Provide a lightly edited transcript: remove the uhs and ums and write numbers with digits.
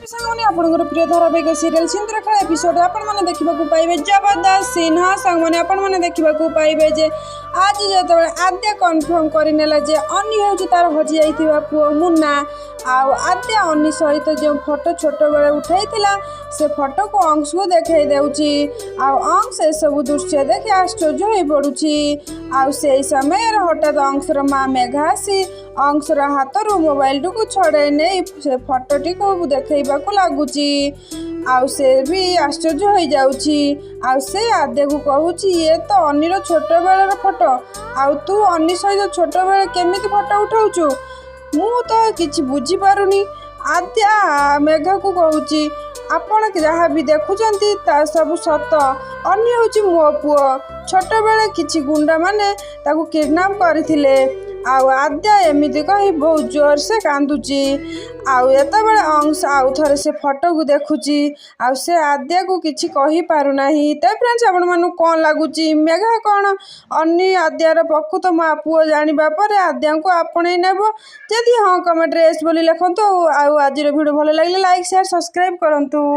ସାଙ୍ଗମାନେ, ଆପଣଙ୍କର ପ୍ରିୟ ଧାରାବାହିକ ସିରିଏଲ ସିନ୍ଦୁର ଖେଳ ଏପିସୋଡ୍ ଆପଣମାନେ ଦେଖିବାକୁ ପାଇବେ ଜବରଦସ୍ତ ସିନ୍। ହଁ ସାଙ୍ଗମାନେ, ଆପଣମାନେ ଦେଖିବାକୁ ପାଇବେ ଯେ ଆଜି ଯେତେବେଳେ ଆଦ୍ୟା କନଫର୍ମ କରିନେଲା ଯେ ଅନି ହେଉଛି ତାର ହଜିଯାଇଥିବା ପୁଅ ମୁନ୍ନା, ଆଉ ଆଦ୍ୟା ଅନି ସହିତ ଯେଉଁ ଫଟୋ ଛୋଟବେଳେ ଉଠାଇଥିଲା, ସେ ଫଟୋକୁ ଅଂଶକୁ ଦେଖାଇ ଦେଉଛି। ଆଉ ଅଂଶ ଏସବୁ ଦୃଶ୍ୟ ଦେଖି ଆଶ୍ଚର୍ଯ୍ୟ ହୋଇପଡ଼ୁଛି। ଆଉ ସେଇ ସମୟରେ ହଠାତ୍ ଅଂଶର ମା ମେଘା ଆସି ଅଂଶର ହାତରୁ ମୋବାଇଲଟିକୁ ଛଡ଼ାଇ ନେଇ ସେ ଫଟୋଟିକୁ ଦେଖାଇବାକୁ ଲାଗୁଛି। ଆଉ ସେ ବି ଆଶ୍ଚର୍ଯ୍ୟ ହୋଇଯାଉଛି। ଆଉ ସେ ଆଦ୍ୟାକୁ କହୁଛି, "ଇଏ ତ ଅନିର ଛୋଟବେଳର ଫଟୋ। ଆଉ ତୁ ଅନି ସହିତ ଛୋଟବେଳେ କେମିତି ଫଟୋ ଉଠାଉଛୁ? ମୁଁ ତ କିଛି ବୁଝିପାରୁନି।" ଆଦ୍ୟା ମେଘାକୁ କହୁଛି, "ଆପଣ ଯାହା ବି ଦେଖୁଛନ୍ତି, ତା ସବୁ ସତ। ଅନି ହେଉଛି ମୋ ପୁଅ। ଛୋଟବେଳେ କିଛି ଗୁଣ୍ଡାମାନେ ତାକୁ କିଡ଼ନାପ୍ କରିଥିଲେ।" ଆଉ ଆଦ୍ୟା ଏମିତି କହି ବହୁତ ଜୋରସେ କାନ୍ଦୁଛି। ଆଉ ଏତେବେଳେ ଅଂଶ ଆଉ ଥରେ ସେ ଫଟୋକୁ ଦେଖୁଛି ଆଉ ସେ ଆଦ୍ୟାକୁ କିଛି କହିପାରୁନାହିଁ। ତ ଫ୍ରେଣ୍ଡସ୍, ଆପଣମାନଙ୍କୁ କ'ଣ ଲାଗୁଛି? ମେଘା କ'ଣ ଅନି ଆଦ୍ୟାର ପ୍ରକୃତ ମା ପୁଅ ଜାଣିବା ପରେ ଆଦ୍ୟାଙ୍କୁ ଆପଣେଇ ନେବ? ଯଦି ହଁ, କମେଣ୍ଟରେ ୟେସ୍ ବୋଲି ଲେଖନ୍ତୁ। ଆଉ ଆଜିର ଭିଡ଼ିଓ ଭଲ ଲାଗିଲେ ଲାଇକ୍, ସେୟାର, ସବସ୍କ୍ରାଇବ୍ କରନ୍ତୁ।